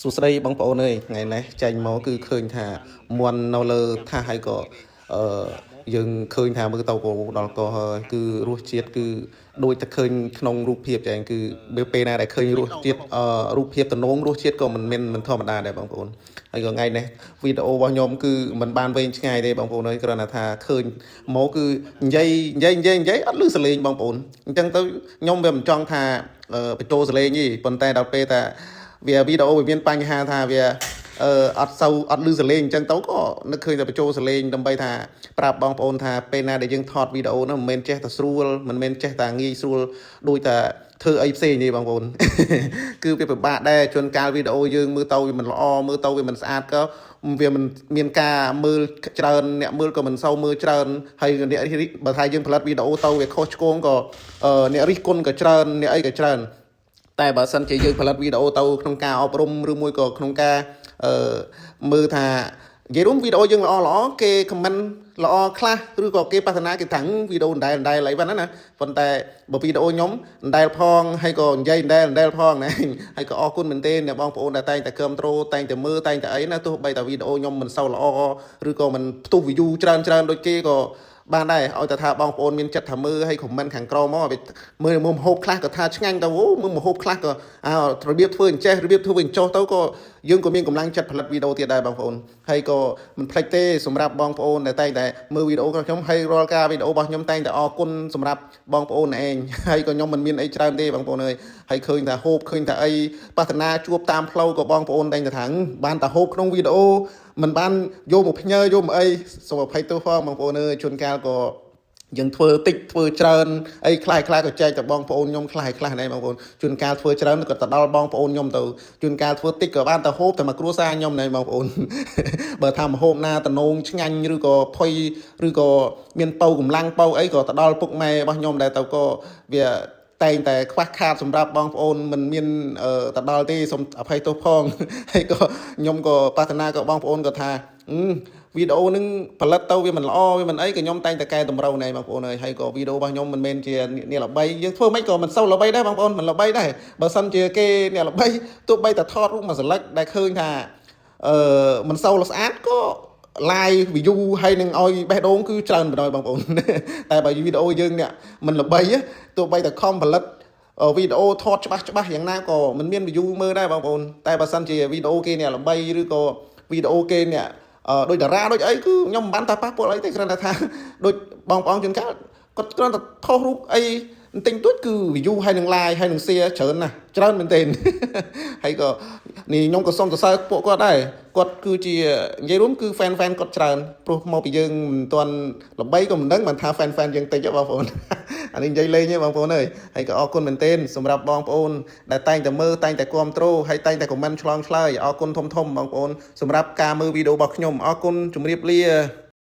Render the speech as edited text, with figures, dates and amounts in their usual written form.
សួស្តីបងប្អូនអើយថ្ងៃនេះចេញមកគឺឃើញថាមន់នៅលើថាសហើយក៏អឺយើងឃើញថាមើលទៅក៏ដល់កហើយគឺរសជាតិគឺដូចតែឃើញក្នុងរូបភាពចឹងគឺពេលណាដែលឃើញរសជាតិរូបភាពតំណងរសជាតិក៏មិនមានមិនធម្មតាដែរបងប្អូនហើយក៏ថ្ងៃនេះវីដេអូរបស់ខ្ញុំគឺមិនបានវែងឆ្ងាយទេបងប្អូនអើយគ្រាន់តែថាឃើញមកគឺនិយាយនិយាយនិយាយនិយាយអត់ឮសលេងបងប្អូនអញ្ចឹងទៅខ្ញុំវាមិនចង់ថាបញ្ចូលសលេងទេប៉ុន្តែដល់ពេលថា វាវីដេអូវាមានបញ្ហាថាវាអត់សូវអត់ឮសលេងអញ្ចឹងទៅក៏នឹកឃើញតែបញ្ចូលសលេងដើម្បីថាប្រាប់បងប្អូនថាពេលណាដែលយើងថតវីដេអូហ្នឹងមិនមែនចេះតែស្រួលមិនមែនចេះតែងាយស្រួលដូចតែធ្វើអីផ្សេងទេបងប្អូន គឺវាពិបាកដែរជួនកាលវីដេអូយើងមើលទៅវាមិនល្អមើលទៅវាមិនស្អាតក៏វាមិនមានការមើលច្រើនអ្នកមើលក៏មិនសូវមើលច្រើនហើយអ្នកបើថាយើងផលិតវីដេអូទៅវាខុសឆ្គងក៏អ្នករិះគន់ក៏ច្រើនអ្នកអីក៏ច្រើន តែបើសិនជាយើងផលិតវីដេអូទៅក្នុងការអប់រំឬមួយក៏ក្នុងការអឺមើលថានិយាយរួមវីដេអូយើងល្អល្អគេ comment ល្អខ្លះឬក៏គេប៉ាសនាគេថាំងវីដេអូដដែលដដែលអីប៉ុណ្ណាណាប៉ុន្តែបើវីដេអូខ្ញុំដដែលផងហើយក៏និយាយដដែលដដែលផងណាហើយក៏អរគុណមែនទេអ្នកបងប្អូនដែលតែងតែគ្រប់ត្រូលតែងតែមើលតែងតែអីណាទោះបីតែវីដេអូខ្ញុំមិនសូវល្អឬក៏មិនផ្ទុះ view ច្រើនច្រើនដូចគេក៏ បានដែរឲ្យតែថាបងប្អូនមានចិត្តថាមើលឲ្យ comment ខាងក្រោមមកមើលមើលម្ហូបខ្លះក៏ថាឆ្ងាញ់ទៅអូមើលម្ហូបខ្លះក៏អើរបៀបធ្វើអញ្ចេះរបៀបធ្វើអញ្ចោះទៅក៏យើងក៏មានកម្លាំងចិត្តផលិតវីដេអូទៀតដែរបងប្អូនហើយក៏មិនភ្លេចទេសម្រាប់បងប្អូនដែលតែងតែមើលវីដេអូរបស់ខ្ញុំហើយរាល់ការវីដេអូរបស់ខ្ញុំតែងតែអរគុណសម្រាប់បងប្អូនឯងហើយក៏ខ្ញុំមិនមានអីច្រើនទេបងប្អូនអើយហើយឃើញថាហូបឃើញថាអីបាសនាជួបតាមផ្លូវក៏បងប្អូនតែងតែថាបានតែហូបក្នុងវីដេអូមិនបានយកមកផ្ញើយកមកអីសូមអភ័យទោសផងបងប្អូនអើយជួនកាលក៏យើងធ្វើតិចធ្វើច្រើនអីខ្លះខ្លះក៏ចែកទៅបងប្អូនខ្ញុំខ្លះខ្លះដែរបងប្អូនជួនកាលធ្វើច្រើនក៏ទៅដល់បងប្អូនខ្ញុំទៅជួនកាលធ្វើតិចក៏បានទៅហូបតែមកគ្រួសារខ្ញុំដែរបងប្អូន បើថាម្ហូបណាតំណងឆ្ងាញ់ឬក៏ផុយឬក៏មានប៉ៅកម្លាំងប៉ៅអីក៏ទៅដល់ពុកម៉ែរបស់ខ្ញុំដែរទៅក៏វាតែងតែខ្វះខាតសម្រាប់បងប្អូនមិនមានទៅដល់ទេសូមអភ័យទោសផង ហើយក៏ខ្ញុំក៏ប្រាថ្នាក៏បងប្អូនក៏ថាអឺវីដេអូនឹងផលិតទៅវាមិនល្អវាមិនអីក៏ខ្ញុំតែងតែកែតម្រូវណែបងប្អូនអើយហើយក៏វីដេអូរបស់ខ្ញុំមិនមែនជាអ្នកល្បីយើងធ្វើមិនក៏មិនសូវល្បីដែរបងប្អូនមិនល្បីដែរបើសិនជាគេអ្នកល្បីទោះបីតែថតរូបមួយសន្លឹកដែលឃើញថាអឺមិនសូវស្អាតក៏ live view ហើយនឹងឲ្យបេះដូងគឺច្រើនបណ្ដោយបងប្អូន តែបើវីដេអូយើងអ្នកមិនល្បីទោះបីតែខំផលិតវីដេអូថតច្បាស់ច្បាស់យ៉ាងណាក៏មិនមាន view មើលដែរបងប្អូនតែបើសិនជាវីដេអូគេអ្នកល្បីឬក៏វីដេអូគេអ្នកដូចតារាដូចអីគឺខ្ញុំមិនបានតែប៉ះពាល់អីទេគ្រាន់តែថាដូចបងប្អូនជួនកាលគាត់គ្រាន់តែថតរូបអីបន្តិចតួចគឺ view ហើយនឹង like ហើយនឹង share ច្រើនណាស់ច្រើនមែនទែន ហើយក៏នេះខ្ញុំក៏សូមសរសើរពួកគាត់ដែរគាត់គឺជានិយាយរួមគឺ fan fan គាត់ច្រើនព្រោះមកពីយើងមិនទាន់ល្បីក៏មិនដឹងបានថា fan fan យើងតិចហ៎បងប្អូន អានេះនិយាយលេងទេបងប្អូនអើយហើយក៏អរគុណមែនទែនសម្រាប់បងប្អូនដែលតែងតែមើលតែងតែគ្រប់គ្រងហើយតែងតែ comment ឆ្លងឆ្លើយអរគុណធំធំបងប្អូនសម្រាប់ការមើលវីដេអូរបស់ខ្ញុំអរគុណជម្រាបលា។